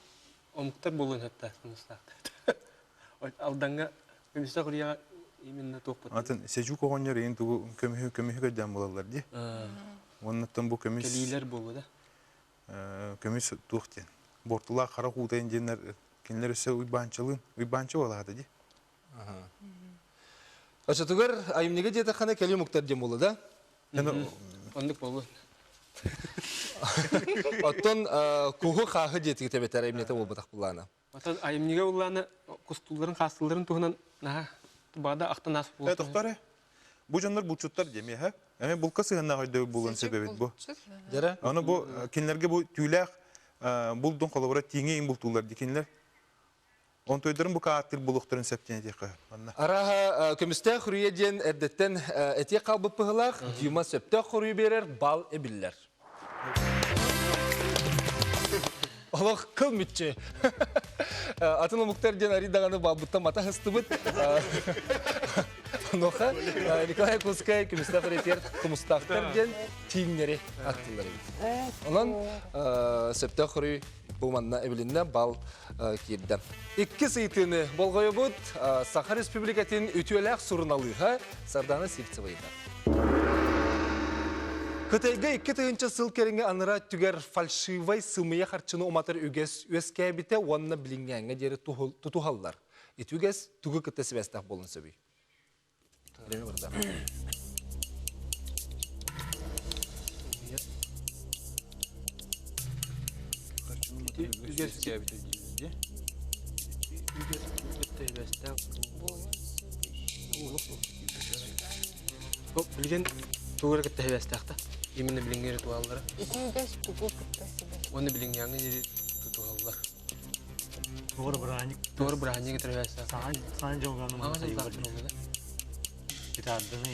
Speaker 4: омуктар буолуон сөптөөх тумустаахтар. Алдаҥҥа көмүстээх үрүйэҕэ именно туохпут.
Speaker 5: Атын Сежук оҕонньор иин тугу көмүһү көмүһү көрдөөн булаллар дии. Уоннаттан бу көмүс
Speaker 4: Кэлиилэр буолуо да.
Speaker 5: Көмүс туох диэн. Бортулаах хара хуутайын диэннэр кинилэр өссө уйбаанчалыын уйбаанча буолаата дии.
Speaker 1: Очотугар айымньыга диэтэххинэ кэлии омуктар диэн буолла да?
Speaker 4: Оннук буолуо.
Speaker 1: Оттон куһу хааһы диэтигит эбэтэр айымньыта буолбатах буллаана.
Speaker 4: Оттон айымньыга уллаана кустууларын хаастыларын туһунан наһаа баада ахтан аас
Speaker 5: Э, тохтор э. Бу дьоннор булчуттар диэми эһэ. Эми булка сыһыннаах өйдөбүл буолуон сөп эбит бу.
Speaker 1: Дьэрэ?
Speaker 5: Аны бу кинилэргэ бу түүлээх булдун холобура тииҥи им бултуулар ди кинилэр. Онтойдорун бу кааттыр булуохтарын сөп диэн этиэххэ манна.
Speaker 1: Арааһа көмүстээх үрүйэ диэн эрдэттэн этиэх хаалбыт быһыылаах, Дима сөптөөх хоруйу биэрэр, бал эбиллэр. Олох кыл мүччү. Атын омуктар диэн арый даҕаны балбыттан мата хыстыбыт. Онуоха Николай Якутскай көмүстээх үрүйэтигэр тумустаахтар диэн тииҥнэри аттылар эбит. Онон сөптөөх хоруй Бу манна эбилиннэ бал киирдэ. Иккис ыйытыыны болҕойобут Саха Республикатын үтүөлээх суруналыыһа Сардана Сивцева ыйытар. Кытайга 2000 сыл кэриҥэ анараа өттүгэр фальшивай сымыйа харчыны уматар үгэс үөскээбитэ уонна билиҥҥээҥҥэ диэри тутуһаллар. Ити үгэс тугу кытта сибээстээх буолуон сөбүй? Время барда.
Speaker 4: Үгэс Билигин тугу эрэ кытта сибээстээх да. Именно билиҥҥи ритуаллара.
Speaker 6: Ити үгэс тугу кытта сибээстээх?
Speaker 4: Уонна билиҥҥээҥҥи диэри тутуһаллар.
Speaker 2: Туора бырааһынньык.
Speaker 4: Туора бырааһынньык этэрбээстээх.
Speaker 2: Саҥа саҥа дьылҕаны
Speaker 4: Саҥа дьылҕаны да.
Speaker 2: Петарданы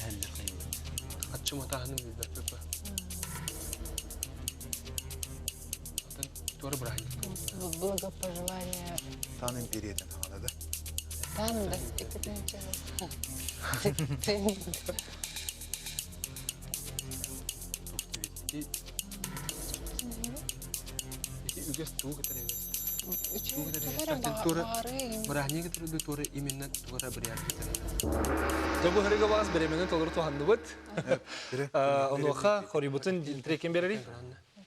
Speaker 2: эһэллэр хайылар.
Speaker 4: Хаччы матааһыным билбэппит ба. Атын туора бырааһынньык.
Speaker 6: Благопожелание.
Speaker 5: Таан империятын хаҕана да.
Speaker 6: Таан да иккитинчи
Speaker 4: Ити үгэс тугу кытары үгэс? Тугу кытары үгэс? Туора бырааһынньык кытары туора именно туора бырыар кытары.
Speaker 1: Дьэ бу хырыга баас беременин толору туһанныбыт. Онуоха хоруйбутун трекин берери.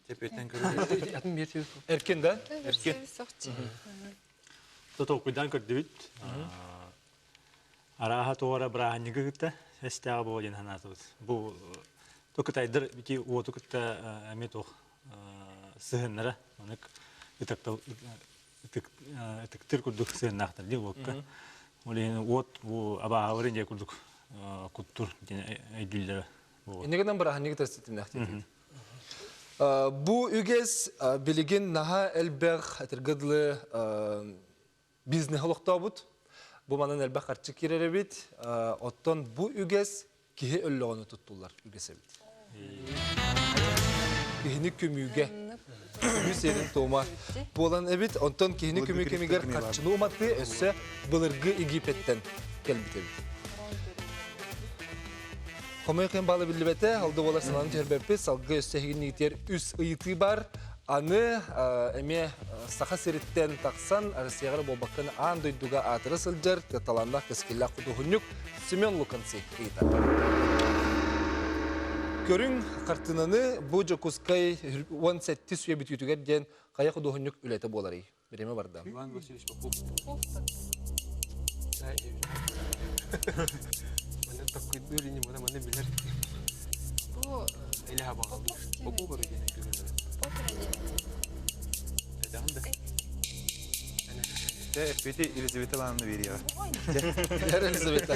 Speaker 4: Атын биир
Speaker 1: Эркин да?
Speaker 5: Эркин.
Speaker 2: Толкуйдаан көрдүбүт. Арааһа туора бырааһынньыгы кытта эстээҕэ буолуо диэн санаатыбыт. Бу кытайдар ити уоту кытта эмиэ туох сыһыннара манык ытыктал ытыктыр курдук сыһыннаахтар дии уокка. Ол иһин уот бу абааһыларын дьэ курдук куттур диэн өйдүүллэрэ.
Speaker 1: Инньэ гынан бырааһынньыгы таститиннэхтик. Бу үгэс билигин наһаа элбэх этэргэ дылы бизнеһи олохтообут. Бу манан элбэх харчы киирэр эбит. Оттон бу үгэс киһи өллөҕүнэ туттуллар үгэс эбит. Киһини көмүүгэ көмүү сиэрин туома буолан эбит. Онтон киһини көмүү кэмигэр харчыны уматыы өссө былыргы Египеттен кэлбит эбит. Хомойуох иһин баала биллибэтэ, алды буолар санааны түһэрбэппит, салгыы өссө эһигинниитигэр үс ыйытыы бар. Аны эмиэ Саха сириттэн тахсан Россияҕа эрэ буолбакка аан дойдуга аатыра сылдьар талааннаах кэскиллээх худуоһунньук Семен Луканцев ыйытар. Көрүҥ хартыынаны бу Дьокуускай 17 үйэ бүтүүтүгэр диэн хайа худуоһунньук үлэтэ буоларый? Бириэмэ барда.
Speaker 4: Иван Васильевич Попов. Манна таккыйдыыр ини мана маны билэр.
Speaker 6: Бу
Speaker 4: Или хабаҕалыыр. Попов эрэ диэн өйдүүрүн
Speaker 5: Этэҕин да. Дьэ, эппити Елизавета Ивановна биэриэҕэ.
Speaker 1: Елизавета.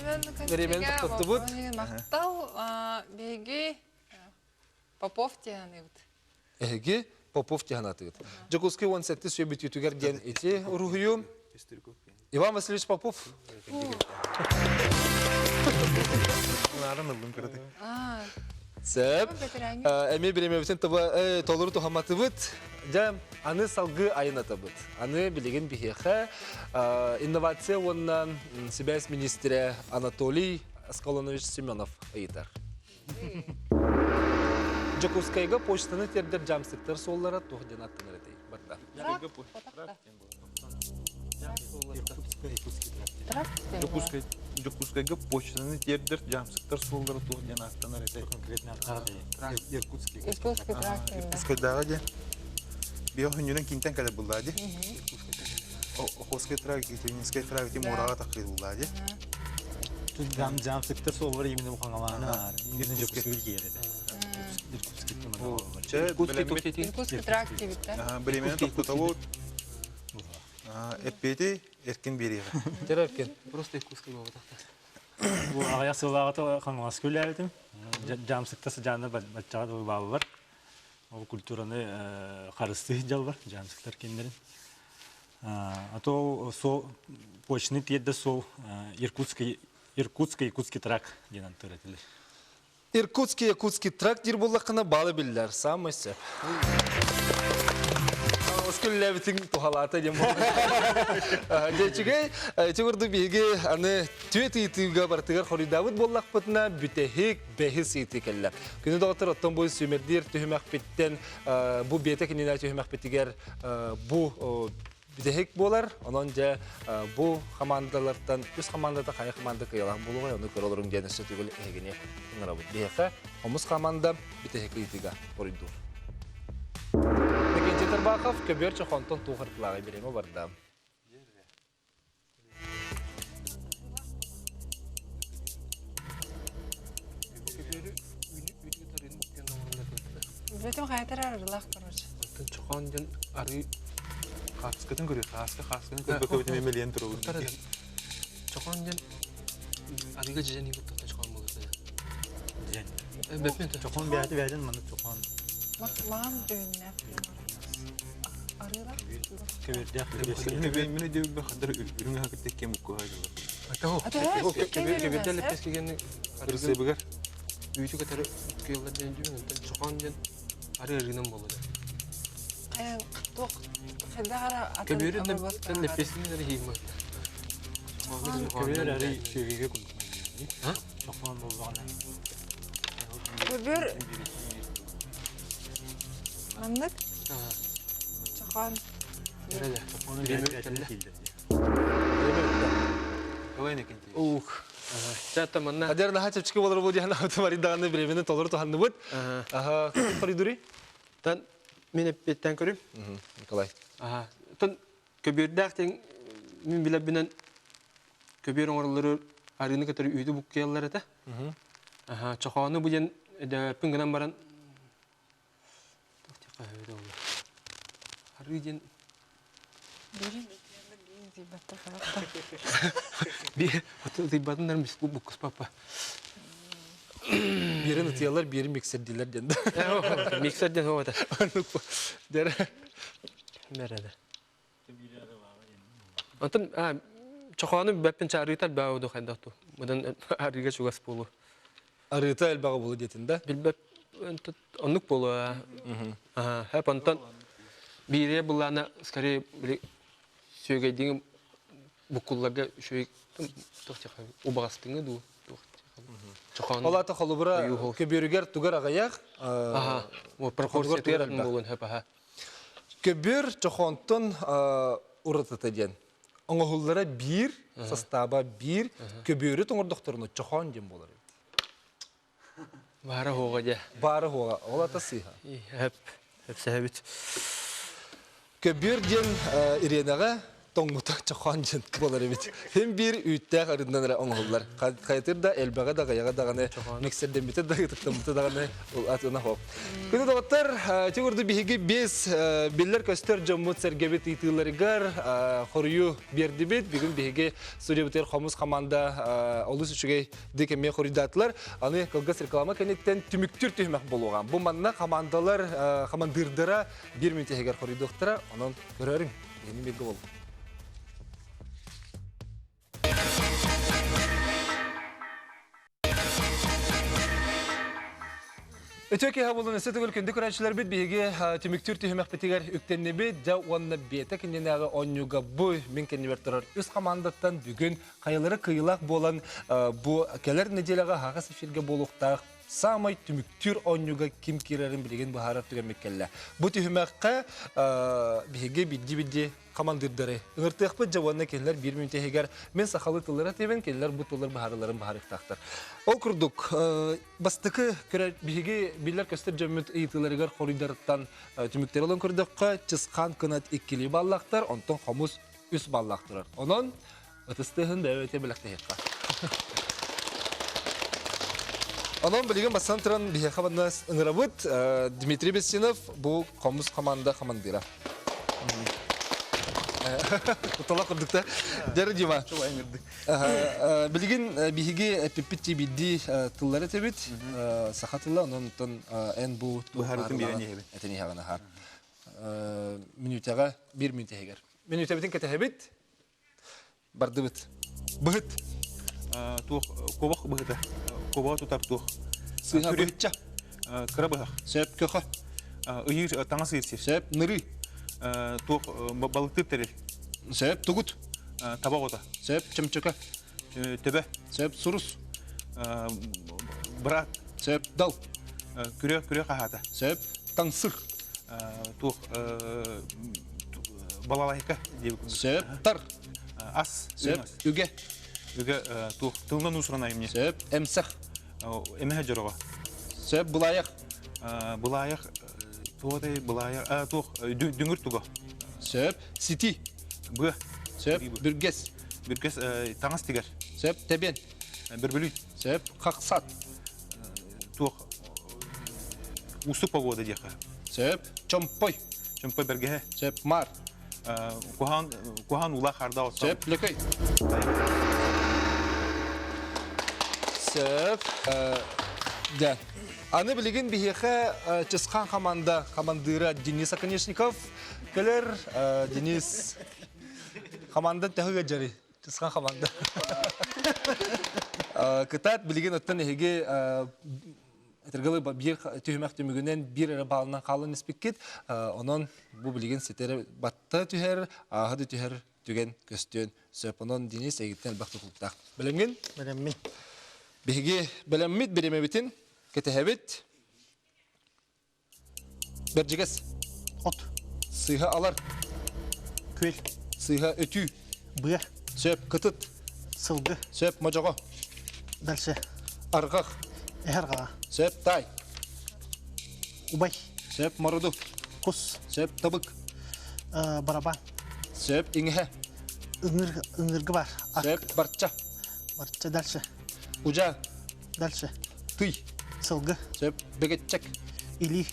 Speaker 1: Бириэмэни токтоттубут.
Speaker 8: Махтал биһиги Попов диэн
Speaker 1: Эһиги Попов диэн атыгыт. Дьокуускай 17 сүйэ бүтүүтүгэр диэн ити уруһуйу Иван Васильевич Попов.
Speaker 5: Ларын ыллым кыратык.
Speaker 1: Сөп. Эми бириэмэбитин толору туһамматыбыт. Дьэ, аны салгыы айанатабыт. Аны билигин биһиэхэ инновация уонна сибээс министрэ Анатолий Аскалонович Семенов ыйытар. Дьокуускайга почтаны тиэрдэр дьаамсыктар суоллара туох диэн аттанар этэй? Барда.
Speaker 5: Дьокуускайга почтаны тиэрдэр дьаамсыктар суоллара туох диэн ааттанар этэй?
Speaker 2: Конкретно Иркутский.
Speaker 8: Иркутский тракт.
Speaker 5: Иркутскайдааҕы диэн. Биһи хүннүнэн киинтэн кэлэр буллаа дии. Охотскай тракт, Екатерининскай тракт муораҕа таххыы буллаа дии.
Speaker 2: Тут дьаамсыктар суоллара именно ухаҥалаана именно Дьокуускайга киирэр этэ. Иркутский
Speaker 8: Иркутский тракт диэбит да?
Speaker 5: Бириэмэни тохтотобут. Эппиэти эркин биэриэҕэ.
Speaker 1: Дьэр эркин.
Speaker 4: Просто Иркутскай буолбатахтар.
Speaker 2: Бу аҕыйах сыллааҕыта Хаҥаласка үлэлээбитим. Дьаамсыкта сыдьааннар баччаҕа дылы бааллар. Ол культураны харыстыы сылдьаллар, дьаамсыктар кинилэрин. А то сол почтаны тиэрдэ сол Иркутский Иркутский Якутский тракт диэн антыр этилэр.
Speaker 1: Иркутский Якутский тракт диир буоллаххына баалы биллэр, саамай сөп. Оскүллээбитиҥ туһалаата диэн буолла. Дьэ, ити курдук биһиги аны түөт ыйытыыга барытыгар хоруйдаабыт буоллахпытына бүтэһик бэһис ыйытыы кэллэ. Күнү доҕоттор оттон бу сүүмэрдиир түһүмэхпиттэн бу биэтэ кинилэр түһүмэхпитигэр бу бүтэһик буолар. Онон дьэ бу хамаандалартан үс хамаандата хайа хамаанда кыайалаах буолуоҕай ону көрө олоруҥ диэн өссө төгүл эһигини ыҥырабыт. Биһиэхэ хомус хамаанда бүтэһик ыйытыыга хоруйдуур. Никитин Тарбахов көбүөр чохонтон туох ырытылааҕый бириэмэ барда.
Speaker 8: Билетим хайатар арыылаах короче.
Speaker 4: Оттон чохоон диэн арыы
Speaker 5: Хааскатын көрүө, хааска хаасканы көрбөккө бүтүн эмэлийэн турабын.
Speaker 4: Чохоон диэн арыыга дьэдьэн иһин чохоон буолар.
Speaker 2: Дьэдьэн.
Speaker 4: Бэппин
Speaker 2: Чохоон бэйэтэ бэйэтин маннык чохоон.
Speaker 8: Маҕан дьүһүннээх. Арыылаах.
Speaker 2: Көбүрдээх
Speaker 5: Мин өйдөбүлбэр хаддар үрүҥ аһа кытта кем уккуһа дьылы.
Speaker 4: Көбүрдэ лэппэскигени
Speaker 5: Ырысыабыгар
Speaker 4: үүтү кытары уккуйаллар диэн дьүһүн онтон чохоон диэн ары арыынан буолар.
Speaker 8: Хайа туох хайдах ара атын
Speaker 4: Көбүөрү лэппэскигин эрэ хииммат.
Speaker 2: Көбүөр арый сүөгэйгэ курдук. Чохоон буоллаҕына.
Speaker 8: Көбүөр маннык чохоон
Speaker 1: Ух.
Speaker 4: Чата манна.
Speaker 1: Адер наһаа чэпчэки болор бу диэн автомарин биремени толору туһанныбыт. Аха, коридори?
Speaker 4: Тан мен эппиттен көрүм.
Speaker 1: Николай.
Speaker 4: Аха. Тан көбүөрдээх тен мен билэбинен көбүөр оҥороллору арыыны кытары үүтү буккуйаллар этэ. Аха, чохоону бу диэн дөппүн гынан баран Арыы диэн Тыйбатыннар буккус папа.
Speaker 1: Биэрин ытыялар, биэрин миксердилер диэн.
Speaker 4: Миксер диэн хоҕото.
Speaker 1: Дэр.
Speaker 4: Мереде. Онтон чохоону бэппин чаарыытар баа хайдах ту. Мыдан арыыга чугас буолу.
Speaker 1: Арыыта элбэҕи булу диэтин да?
Speaker 4: Билбэт оннук буолуо. Хэп онтон биире буллаана скорее били сүөгэйдиҥи буккулларга үчүгэй туох убаҕастыҥы дуу туох чохоон
Speaker 1: Ол ата холобура көбүөрүгэр тугар аҕыйах
Speaker 4: пропорция тугар элбэх буолуон сөп аха
Speaker 1: Көбүөр чохоонтон уратыта диэн оҥоһуллара биир, састааба биир, көбүөрү тоҥордохторуна чохоон диэн буолар эбит.
Speaker 4: Баара хуоҕа дьэ.
Speaker 1: Баара хуоҕа, ол ата сыыһа.
Speaker 4: Хөп, хөпсөһөбүт.
Speaker 1: Көбүөр диэн ириэнэҕэ тоҥмута чохоон дьин буолар эбит. Хим биир үүттээх арыынан эрэ оҥоһуллар. Хайатыр да элбэҕэ да аҕыйаҕа даҕаны миксердэммитэ да ытыктаммыта даҕаны атына хоп. Күнү доҕоттор, ити курдук биһиги биэс биллэр-көстөр дьоммут сэргэбит ыытыыларыгар хоруйу биэрдибит. Бүгүн биһиги студиябытыгар хомус команда олус үчүгэй дик эмиэ хоруйдаатылар. Аны кылгас реклама кэнниттэн түмүктүүр түһүмэх буолуоҕа. Бу манна командалар хамандыырдара биир мүнүүтэ иһигэр хоруйдуохтара. Онон көрөөрүҥ, биһини бииргэ буолуҥ. Үтүө киһи буолун өссө төгүл күндү көрөөччүлэрбит биһиги түмүктүүр түһүмэхпитигэр үктэннибит. Дьэ уонна биэтэ кининээҕи оонньууга бу мин кэннибэр турар үс командаттан бүгүн хайалара кыайыылаах буолан бу кэлэр нэдиэлэҕэ аһаҕас эфиргэ буолуохтаах саамай түмүктүүр оонньууга ким киирэрин билигин быһаарар түгэммит кэллэ. Бу түһүмэххэ биһиги бидди-бидди хамандыырдары ыҥыртыахпыт дьэ уонна кинилэр биир мүнүүтэ иһигэр мин сахалыы тыллары этиэбин кинилэр бу тыллар быһаарыыларын быһаарыахтаахтар. Ол курдук бастакы көрөр биһиги биллэр-көстөр дьоммут ыйытыыларыгар хоруйдарыттан түмүктэри ылан көрдөххө Чысхаан кынат иккилии баллаахтар онтон хомус үс баллаах турар. Онон ытыс тыаһын бэйэ-бэйэтэ бэлэхтэһиэххэ. Онон билигин бастан туран биһиэхэ манна ыҥырабыт Дмитрий Бессинов бу хомус команда хамандыыра. Кутала курдук да. Дьэ Дима. Билигин биһиги эппиппит биирдии тыллары этэбит. Саха тыла, онон эн бу
Speaker 5: Быһаарытын биэрэн иһэбин.
Speaker 1: Этэн иһэҕин аһар. Мүнүүтэҕэ биир мүнүүтэ иһигэр. Мүнүүтэбитин кэтэһэбит. Бардыбыт. Быһыт.
Speaker 5: Туох куобах быһыта. Куобаҕа тутар туох.
Speaker 1: Сыыһа быһычча.
Speaker 5: Кыра быһах.
Speaker 1: Сөп көхө.
Speaker 5: Ыйыыр таҥас ыйыр сир.
Speaker 1: Сөп нырыы.
Speaker 5: Туох балыктыыр тэрил.
Speaker 1: Сөп тугут.
Speaker 5: Таба оҕото.
Speaker 1: Сөп чөмчөкө.
Speaker 5: Төбө.
Speaker 1: Сөп сурус.
Speaker 5: Быраат.
Speaker 1: Сөп дал.
Speaker 5: Күрүө күрүө хаһаата.
Speaker 1: Сөп таҥсыр.
Speaker 5: Туох балалайка диэбит
Speaker 1: Сөп тар.
Speaker 5: Ас.
Speaker 1: Сөп үгэ.
Speaker 5: Үгэ туох тылынан уусуран айымньы.
Speaker 1: Сөп эмсэх.
Speaker 5: Эмэһэ дьороҕо.
Speaker 1: Сөп былаайах.
Speaker 5: Былаайах туотай былаайах туох дүҥүр туга.
Speaker 1: Сөп сити.
Speaker 5: Быа.
Speaker 1: Сөп бүргэс.
Speaker 5: Бүргэс таҥас тигэр.
Speaker 1: Сөп тэбиэн.
Speaker 5: Бөрбөлүүт.
Speaker 1: Сөп хахсат.
Speaker 5: Туох уустук погода диэххэ.
Speaker 1: Сөп. Чомпой.
Speaker 5: Чомпой бэргэһэ.
Speaker 1: Сөп. Маар.
Speaker 5: Куһаан куһаан уулаах харда
Speaker 1: Сөп. Лөкөй. Сөп. Дьэ. Аны билигин биһиэхэ Чысхаан хаманда хамандыыра Денис Оконешников кэлэр. Денис хаманда төһө ыалдьарый? Чысхан хаманда. Кытаат билигин оттон эһиги этэргэлы биир түһүмэх түмүгүнэн биир эрэ баалынан хаалан испиккит. Онон бу билигин ситэри батта түһэр, ааһа да түһэр түгэн көстүөн сөп. Онон Денис эйигиттэн элбэх тутулуктаах. Бэлэмҥин?
Speaker 9: Бэлэммин.
Speaker 1: Биһиги бэлэммит бириэмэбитин кэтэһэбит. Бэрдьигэс.
Speaker 9: От.
Speaker 1: Сыыһа алар.
Speaker 9: Күөл.
Speaker 1: Сыыһа өтүү.
Speaker 9: Быа.
Speaker 1: Сөп кытыт.
Speaker 9: Сылгы.
Speaker 1: Сөп модьоҕо.
Speaker 9: Дальше.
Speaker 1: Арҕах.
Speaker 9: Эһэ арҕаҕа.
Speaker 1: Сөп таай.
Speaker 9: Убай.
Speaker 1: Сөп моруду.
Speaker 9: Кус.
Speaker 1: Сөп табык.
Speaker 9: Барабан.
Speaker 1: Сөп иҥэһэ.
Speaker 9: Ыҥыр, ыҥыргы бар.
Speaker 1: Сөп барча.
Speaker 9: Барча дальше.
Speaker 1: Удьаа.
Speaker 9: Дальше.
Speaker 1: Тый.
Speaker 9: Сылгы.
Speaker 1: Сөп. Бөгөччөк.
Speaker 9: Илии.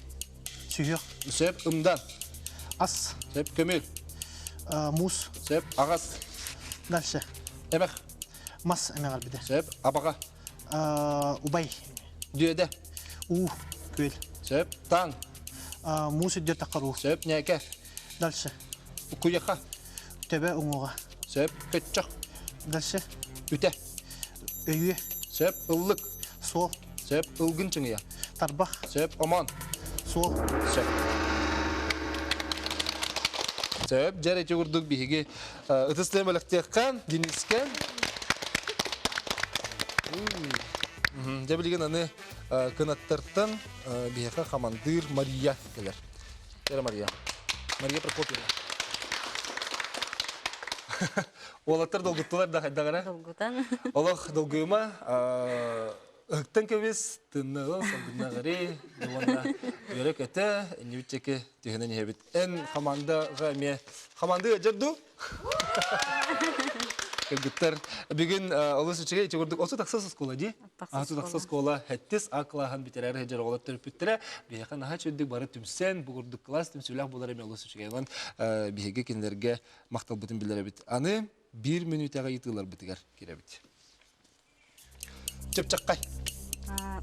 Speaker 9: Сүһүөх.
Speaker 1: Сөп. Ымдан.
Speaker 9: Ас.
Speaker 1: Сөп. Көмүл.
Speaker 9: Муус.
Speaker 1: Сөп. Аҕас.
Speaker 9: Дальше.
Speaker 1: Эмэх.
Speaker 9: Мас эмэҕэрбитэ.
Speaker 1: Сөп. Абаҕа.
Speaker 9: Убай.
Speaker 1: Дүөдэ.
Speaker 9: Уу. Күөл.
Speaker 1: Сөп. Таң.
Speaker 9: Муус үрдүөр таххар уу.
Speaker 1: Сөп. Ньээкэ.
Speaker 9: Дальше.
Speaker 1: Куйаха.
Speaker 9: Төбө уҥуоҕа.
Speaker 1: Сөп. Көччөх.
Speaker 9: Дальше.
Speaker 1: Үтэ.
Speaker 9: Өйүө.
Speaker 1: Сөп. Ыллык.
Speaker 9: Суол.
Speaker 1: Сөп. Ылгын чыҥыйа.
Speaker 9: Тарбах.
Speaker 1: Сөп. Омон.
Speaker 9: Суол.
Speaker 1: Сөп. Сөп. Дьэр эти курдук биһиги ытыс тыа бэлэхтиэххэ Дениске. Дьэ билигин аны кынаттартан биһиэхэ хамандыыр Мария кэлэр. Кэрэ Мария. Мария Прокопьевна. Уолаттар долгуттулар да хайдах эрэ?
Speaker 7: Долгутан.
Speaker 1: Олох долгуйума. Ыһыктан кэбис, тынныгыл, салгыннаҕыри, уонна үөрэ-көтө, иннибит түһэнэн иһэбит. Эн хамаандаҕа эмиэ хамаанда ыалдьар дуу? Кыргыттар бүгүн олус үчүгэй ити курдук 30 тахса оскуола дии. 30 тахса оскуола хэттис А кылааһын бүтэрэр сылдьар оҕолор төрөппүттэрэ биһиэхэ наһаа үчүгдүк бары түмсэн бу курдук кылаас түмсүүлээх буолар эмиэ олус үчүгэй. Онон биһиги кинилэргэ махталбытын билэрэбит. Аны биир мүнүүтэҕэ ыйытыыларбытыгар кирэбит. Чыпчаххай.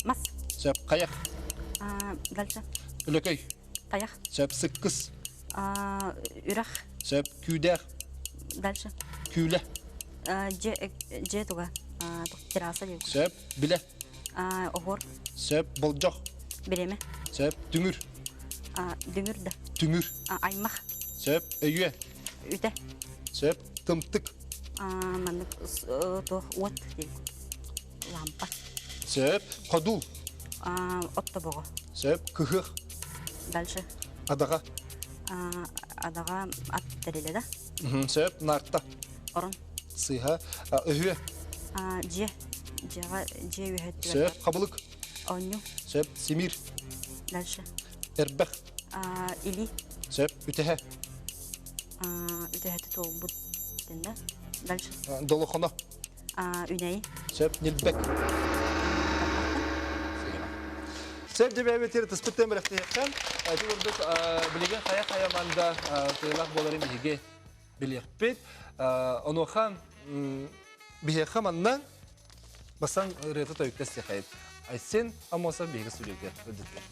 Speaker 7: Мас.
Speaker 1: Сөп хайах.
Speaker 7: Дальше.
Speaker 1: Өлөкөй.
Speaker 7: Тайах.
Speaker 1: Сөп сыккыс.
Speaker 7: Үрэх.
Speaker 1: Сөп күүдээх.
Speaker 7: Дальше.
Speaker 1: Күүлэ.
Speaker 7: Дьэ дьэ туга. Терраса диэн.
Speaker 1: Сөп билэ.
Speaker 7: Оһуор.
Speaker 1: Сөп болдьох.
Speaker 7: Бириэмэ.
Speaker 1: Сөп түҥүр.
Speaker 7: Дүҥүр да.
Speaker 1: Түҥүр.
Speaker 7: Аймах.
Speaker 1: Сөп өйүө.
Speaker 7: Үтэ.
Speaker 1: Сөп тымтык.
Speaker 7: Маннык туох уот диэн лампа.
Speaker 1: Сөп ходул.
Speaker 7: От тобоҕо.
Speaker 1: Сөп кыһыах.
Speaker 7: Дальше.
Speaker 1: Адаҕа.
Speaker 7: Адаҕа ат тэрилэ да.
Speaker 1: Сөп нарта.
Speaker 7: Орон.
Speaker 1: Сыыһа. Өһүө.
Speaker 7: Дьиэ. Дьиэҕэ дьиэ үөһэттигэр.
Speaker 1: Сөп хабылык.
Speaker 7: Оонньуу.
Speaker 1: Сөп симир.
Speaker 7: Дальше.
Speaker 1: Эрбэх.
Speaker 7: Илии.
Speaker 1: Сөп үтэһэ.
Speaker 7: Үтэһэтэ туолбут да. Дальше.
Speaker 1: Долохоно.
Speaker 7: Үнэйи.
Speaker 1: Сөп нилбек. Сөп дебэбитир тыспыттан бэлэхтиһэххэ. Ити курдук билигин хайа-хайа манда кыылах буоларын биһиги билиэхпит. Онуоха биһиэхэ манна Бастан ырыата тойукта истиэхэйит. Айсен Амосов биһиги студиятыгар ыдыттар.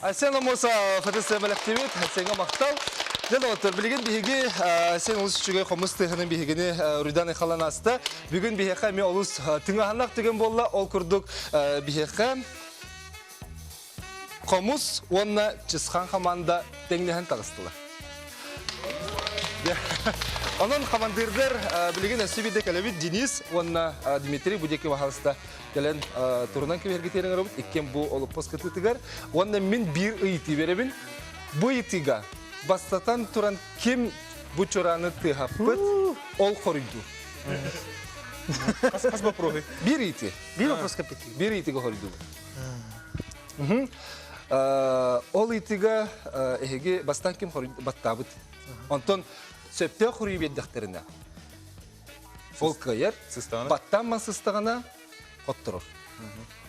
Speaker 1: Айсен Омуса ФТС бэлэхтибит, Айсеҥҥэ махтал. Дьэ, доҕоттор, билигин биһиги сен олус үчүгэй хомус тыаһынан биһигини Руйдан Ихалан аста. Бүгүн биһиэхэ эмиэ олус тыҥаһаннах түгэн буолла. Ол курдук биһиэхэ Хомус уонна Чысхан хамаанда тэҥнэһэн таҕыстылар. Онон хамандыырдар билигин өссө биирдэ кэлэбит Денис уонна Дмитрий бу диэки баһаалыста кэлэн турунан кэбиһэргитиэрин ыҥырабыт. Иккиэн бу олоппос кытыытыгар. Уонна мин биир ыйытыы биэрэбин. Бу ыйытыыга бастатан туран ким бу чурааны тыаһаппыт, ол хоруйдуур.
Speaker 5: Хас вопросы?
Speaker 1: Биир ыйытыы.
Speaker 9: Биир вопрос кэппитий.
Speaker 1: Биир ыйытыыга хоруйдуубут. Ол ыйытыыга эһиги бастаан ким баттаабыт? Онтон сөптөөх хоруйу биэрдэхтэринэ, ол кыайар, баттаан мас сыстаҕына хотторор.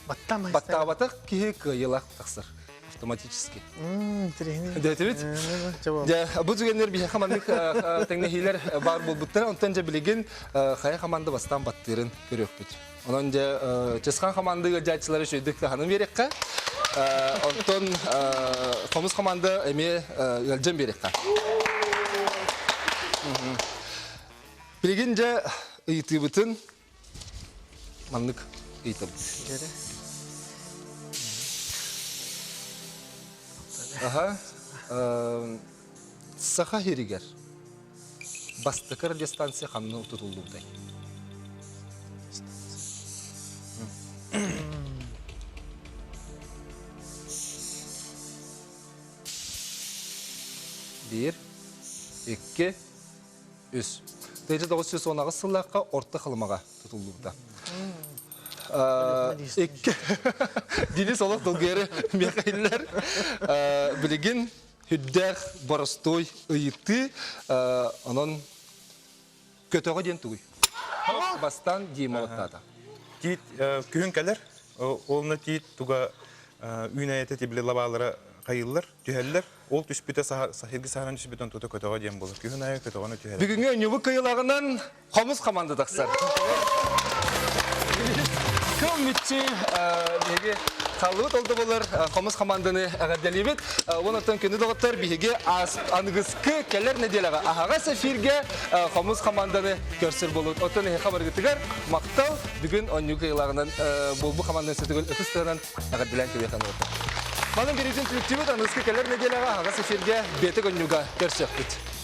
Speaker 1: Баттаабатах киһи кыайыылаах тахсар автоматически. Дэтибит? Дьэ, бу түгэннэр биһиэхэ маннык тэҥнэһиилэр баар буолбуттара. Онтон дьэ билигин хайа хамаанда бастаан баттыырын көрүөхпүт. Онон дьэ Чысхан хамаанда ыалдьааччылары үчүгэйдик таһынан биэриэххэ. Онтон Хомус хамаанда эмиэ ыалдьан биэриэххэ. Билигин дьэ ыйытыыбытын маннык ыйытабыт. Аха. Саха сиригэр бастакы радиостанция ханна тутуллубутай? Биир, икки, үс. 1918 сыллаахха Орто Халымаҕа тутуллубута. Икки Денис олох долгуйары миэхэ иһиллэр. Билигин үрдээх боростуой ыйытыы, онон көтөҕө диэн тугуй? Бастаан Дима баттаата.
Speaker 5: Тиит күһүн кэлэр, олна тиит туга үүнэйэтэ тибили лабаалара хайыллар, түһэллэр. Ол түспүтэ саһыргы саһаран түспүтүн тута көтөҕө диэн буолар. Күһүн аайы көтөҕөнү түһэрэр.
Speaker 1: Бүгүҥҥү онньубут кыйылаҕынан хомус команда тахсар. Кыл мүччү биһиги халлыбыт ол да буолар хомус команданы эҕэрдэлиибит. Уонаттан күндү доҕоттор биһиги аныгыскы кэлэр нэдиэлэҕэ аһаҕас эфиргэ хомус команданы көрсөр буолуут. Оттон эһиэхэ барыгытыгар махтал бүгүн онньуу кыйылаҕынан буолбу команданы сөтүгүл ытыс тыынан эҕэрдэлээн кэбиэхэ наада. Манан бириитин түмүктүүбүт аныгыскы кэлэр нэдиэлэҕэ аһаҕас эфиргэ бэйэтэ көнньүгэ көрсүөхпүт.